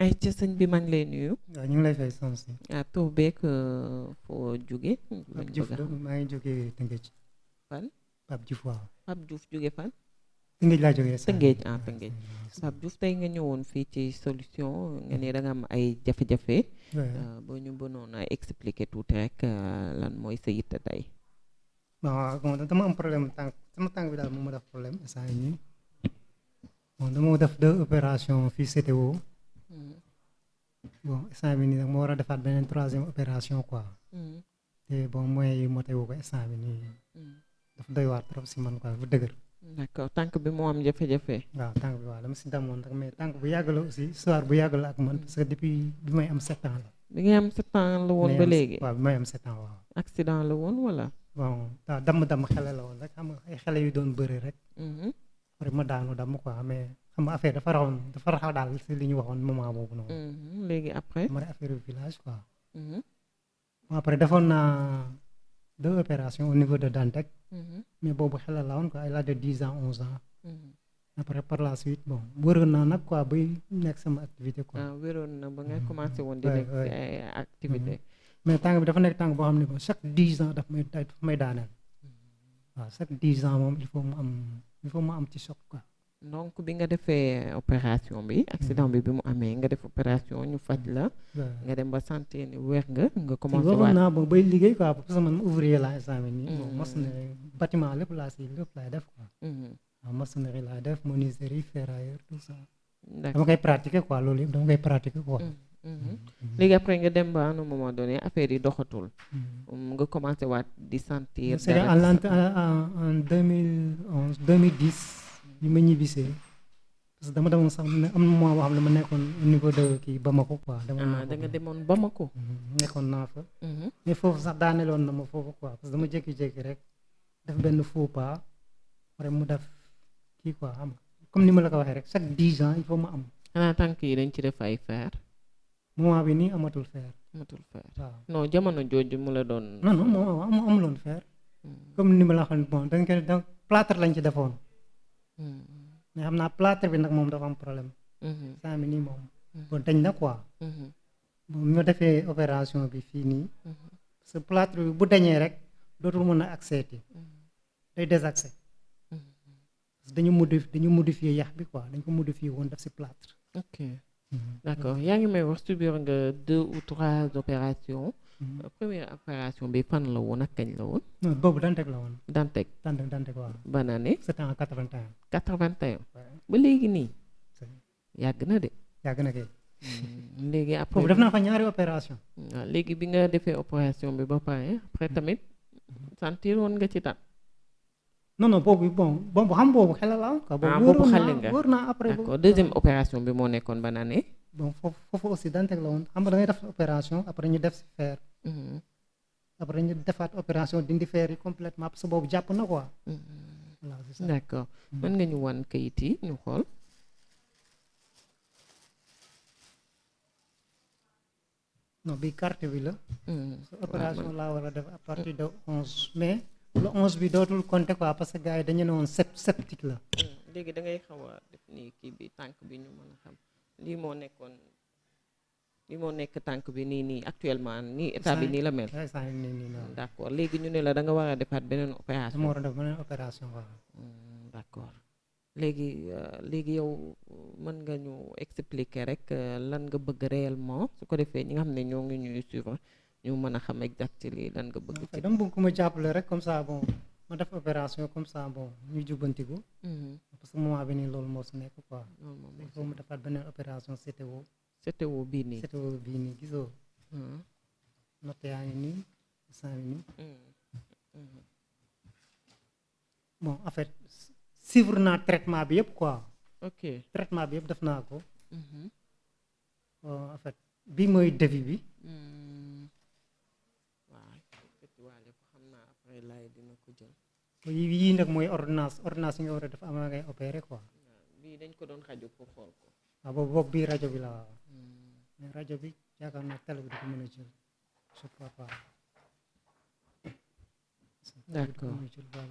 ay ca sëñ bi maa ngi lay nuyu. waaw ñu ngi lay fay soxna si. tur beeg foo jóge. Pape Diouf maa ngi jógee Tëngéej. fan. Pape Diouf waaw. Pape Diouf jóge fan. Tëngéej laa jógee. Tëngéej Tëngéej. Pape Diouf tey nga ñëwoon fii ci solution nga ne da nga am ay jafe-jafe. boo ñu bënoon a expliquer tuuti rek lan mooy sa yitte tey. bon dama am problème tànk sama tànk bi daal moo ma def problème instant yii nii bon dama def 2 opérations fii CTO. bon instant bi nii nag moo war a defaat beneen 3e opération quoi. te bon moyens yi moo teewu ko instant bi nii. dafa doy waar trop si man quoi bu dëgër. d'accord tànk bi moo am jafe-jafe. waaw tànk bi waaw dama si damoon rek mais tànk bu yàgg la aussi histoire bu yàgg la ak man parce que depuis bi may am 7 ans la. bi ngay am 7 ans la woon ba léegi. waaw bi may am 7 ans waaw. accident la woon wala. bon waaw damm xale la woon rek xam nga ay xale yu doon bëri rek. après ma daanu damm quoi mais xam nga affaire dafa raxaw daal si li ñu waxoon moment boobu noonu. léegi après. ma ne affaire village quoi. bon après defoon naa 2 opérations au niveau de Dantec. mais boobu xelal la woon quoi il a de 10 ans 11 ans. après par la suite bon wëroon naa nag quoi bay nekk sama activité quoi. wëroon na ba nga commencé woon di nekk ci ay activité. mais tànk bi dafa nekk tànk boo xam ne chaque 10 ans daf may daaneel. waaw chaque 10 ans moom il faut mu am ci choc quoi. donc bi nga defee opération bi accident bi mu amee nga def opération ñu faj la. nga dem ba sentir ni wér nga commencé waat. waroon naa ba bay liggéey quoi parce que man ouvrier laa instant bi nii. bon mos na bâtiment lépp laay def quoi. waaw maçonnerie laay def menuiserie ferrailleur tout ça. dama koy pratiquer quoi loolu yëpp dama koy pratiquer quoi. léegi après nga dem ba à un moment donné affaire yi doxatul. nga commencé waat di sentir. c'est en 2011 2010 ñu ma ñibbisee parce que dama demoon sax am na mois boo xam ne ma nekkoon au niveau de kii Bamako quoi. da nga demoon Bamako. nekkoon naa fa. mais foofu sax daaneloon na ma foofu quoi parce que dama jékki-jékki rek def benn faux pas après mu def kii quoi xam comme ni ma la ko waxee rek chaque 10 ans il faut ma am. xanaa tànk yi dañ ci def ay fer. moment bi nii amatul fer. waaw non jamono jooju mu la doon. non moom amuloon fer. comme ni ma la waxoon bon dañ koy plâtre lañ ci defoon. mais xam naa plâtre bi nag moom dafa am problème. saa mi nii moom. bon dañ na quoi. bon bi ma defee opération bi fii nii. parce que plâtre bi bu dañee rek dootul mën a accès day désaccès. parce que dañu modifier yax bi quoi dañ ko modifier woon def si plâtre. ok d'accord yaa ngi may wax subir nga 2 ou 3 opérations. première opération bi fan la woon ak kañ la woon. non boobu Dantec la woon. Dantec waaw. ban année. c'était en 81. 81. ba léegi nii. yàgg na de. yàgg na kay. léegi après boobu def naa fa ñaari opération. waaw léegi bi nga defee opération bi ba pare après tamit sentir woon nga ci tan. non boobu xam boobu xelal la quoi. boobu xale nga wóor naa après. d'accord deuxième opération bi moo nekkoon ban année. bon foofu aussi Dantec la woon xam nga da ngay def opération après ñu def si fer. après ñu defaat opération dindi fer yi complètement parce que boobu jàpp na quoi. voilà c'est ça. d'accord mën nga ñu wan kayit yi ñu xool. non bii carte bi la. opération laa war a def à partir de 11 mais. le 11 bi dootul compter quoi parce que gars yi dañu ne woon septique la. léegi da ngay xaw a def nii kii bi tànk bi ñu mën a xam lii moo nekk tànk bi nii actuellement nii état bi nii la mel. d'accord léegi ñu ne la da nga war a defaat beneen opération. dama war a def beneen opération waaw. d'accord léegi yow mën nga ñu expliquer rek lan nga bëgg réellement su ko defee ñi nga xam ne ñoo ngi ñuy suivre. ñu mën a xam exactement lan nga bëgg. ci dama bëgg ku ma jàppale rek comme ça bon ma def opération comme ça bon ñu jubbantiku. parce que moment bi nii loolu moo si nekk quoi. il faut mu defaat beneen opération CTO. CTO bii nii. CTO bii nii gisoo. note yaa ngi nii saa ngi nii. bon en fait suivre naa traitement bi yëpp quoi. ok traitement bi yëpp def naa ko. en fait bii mooy devis bi. yii nag mooy ordonnance yi nga war a def avant ngay opéré quoi. bii dañ ko doon rajo pour xool ko. waaw boobu bii rajo bi la waaw. mais rajo bi yaakaar naa télé bi da ko mën a jël je crois pas. d'accord waaw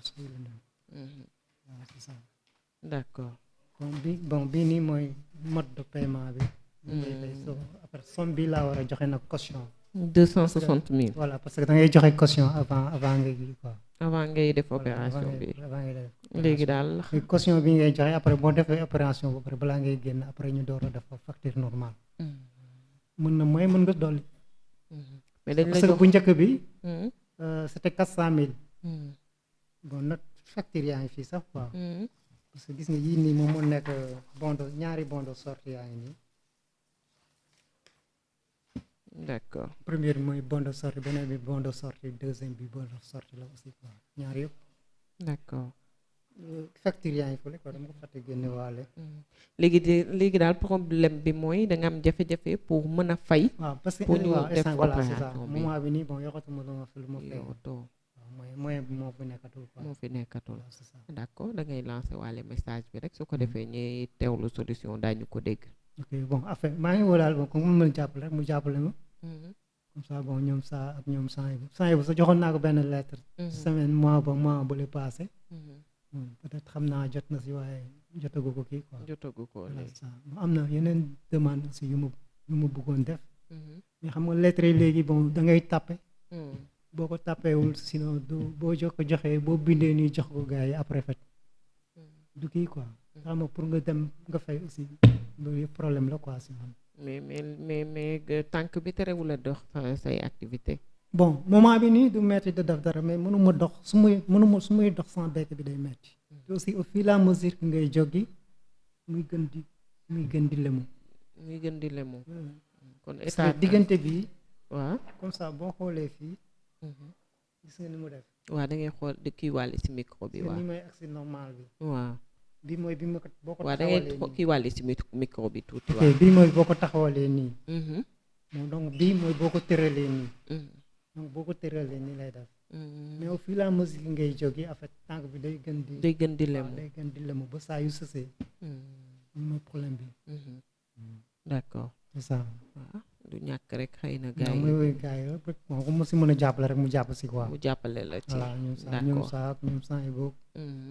c'est ça. d'accord. bon bii nii mooy mode de paiement bi. ngay fay so après somme bi laa war a joxe nag caution 260 000 voilà parce que da ngay joxe caution avant ngay gi quoi avant ngay def opération bi avant ngay def léegi daal caution bi ngay joxe après boo defee opération ba pare balaa ngay génn après ñu door a def facture normale mën na mooy mën nga dolli mais dañ la parce que jox bu njëkk bi c'était 400 000 bon nag facture yaa ngi fii sax quoi parce que gis nga yii nii moom moo nekk ñaari bon de sortie yaa ngi nii d'accord première bi mooy bon de sortie beneen bi bon de sortie deuxième bi bon de sortie la aussi quoi ñaar yëpp d'accord facture yaa ngi fële quoi dama ko fàtte génne waale léegi daal problème bi mooy da nga am jafe-jafe pour mën a fay waaw parce que pour ñu def voilà c'est ça opération bi moment bi nii bon yokkatuma lu ma fi lu ma fay yow moyen bi moo fi nekkatul quoi moo fi nekkatul c'est ça d'accord da ngay lancer waale message bi rek su ko defee ñuy teewlu solution daañu ko dégg ok bon affaire maa ngi woo daal bon comme mu mën jàppale rek mu jàppale ma comme ça bon ñoom saa ak ñoom saa bu sa joxoon naa ko benn lettre semaine mois ba le passé peut-être xam naa jot na si waaye jotagu ko kii quoi jotagu ko ça am na yeneen demande aussi yu ma bëggoon def mais xam nga lettre yi léegi bon da ngay tàppe boo ko tàppeewul sinon du boo joxee boo bindee nii jox ko gars yi après fait du kii quoi xam nga pour nga dem nga fay aussi loolu yëpp problème la quoi si man mais tànk bi terewul a dox say activité bon moment bi nii du metti de def dara mais mënuma dox su muy dox sans bekk bi day metti te aussi au fur et à mesure que ngay jógi muy gën di lemu kon état parce que diggante bi waaw comme ça boo xoolee fii gis nga ni mu def waaw da ngay xool di kii wàlli si micro bi waaw ni mooy accès normal bi waaw bi mooy bi ma ko boo ko waaw da ngay kii wàlli si micro bi tuuti ok bii mooy boo ko taxawalee nii donc bii mooy boo ko tëralee nii donc boo ko tëralee nii lay def mais au fur et à mesure ngay jógee en fait tànk bi day gën di lemu ba saa yu sësee mooy problème bi d'accord c'est ça waaw du ñàkk rek xëy na gars yi mooy gars yi rek bon ku ma si mën a jàppale rek mu jàpp si quoi mu jàppale la ci voilà ñoom saa yi boobu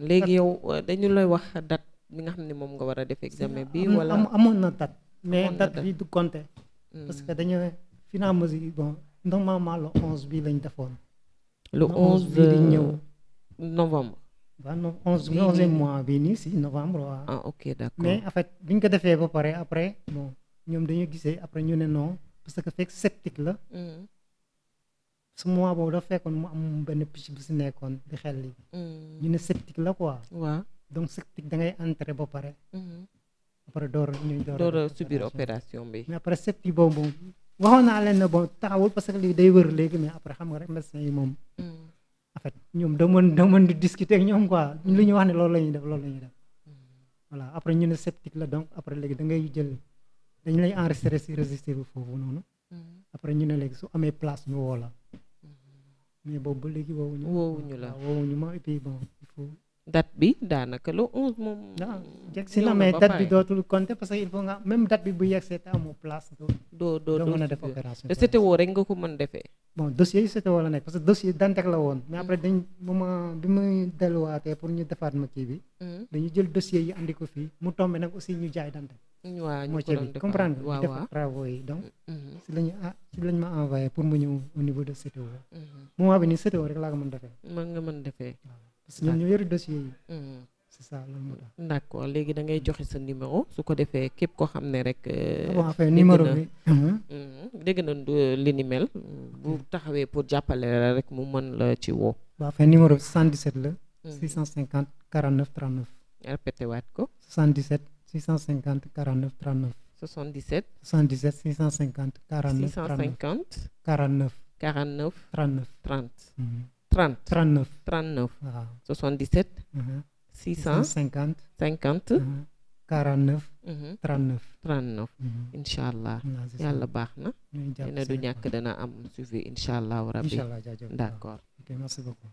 léegi yow dañu lay wax date bi nga xam ne moom nga war a def examen bi wala amoon na date mais date bi du compter parce que dañu finalement bon normalement le 11 bi lañ defoon le 11 bi di ñëw novembre waaw non 11 mois bi nii si novembre waaw ah ok d'accord mais en fait bi ñu ko defee ba pare après bon ñoom dañu gisee après ñu ne non parce que fekk septique la su mois boobu dafa fekkoon mu am benn picc bu si nekkoon di xel li ñu ne septique la quoi waaw donc septique da ngay entrer ba pare après door a subir opération bi mais après septique boobu waxoon naa leen ne bon taxawul parce que lii day wër léegi mais après xam nga rek médecin yi moom en fait ñoom da mën di discuter ak ñoom quoi lu ñu wax ne loolu la ñuy def voilà après ñu ne septique la donc après léegi da ngay jël dañu lay enregistrer si registre bi foofu noonu après ñu ne léegi su amee place ñu woo la mais boobu ba léegi woowuñu ma et puis bon il faut date bi daanaka le 11 moom jeg si na mais date bi dootul compter parce que il faut nga même date bi bu yegsee te amoo place doo mën a def opération te CTO rek nga ko mën defee bon dossier yi CTO la nekk parce que dossier Dantec la woon mais après dañ moment bi muy delluwaatee pour ñu defaat ma kii bi dañu jël dossier yi andi ko fii mu tombé nag aussi ñu jaay Dantec waaw ñu moo ko doon bi comprendre waaw def travaux yi donc si lañ ma envoyé pour mu ñëw au niveau de CTO moment bi nii CTO rek laa ko mën defee mën nga mën defee parce que ñoom ñoo yori dossier yi c'est ça loolu moo tax d'accord léegi da ngay joxe sa numéro su ko defee képp koo xam ne rek bon affaire numéro bi dégg na li ni mel bu taxawee pour jàppale la rek mu mën la ci woo waaw affaire numéro bi 77 la 650 49 39 répété waat ko 77 650 49 39 77 650 49 39 49 39 30 30 30 39 39 waaw 77 650 50 49 39 39 incha allah yàlla baax na ñu jàpp ne du ñàkk dana am suivi incha allah rabbi incha allah jaajëf d'accord ok merci beaucoup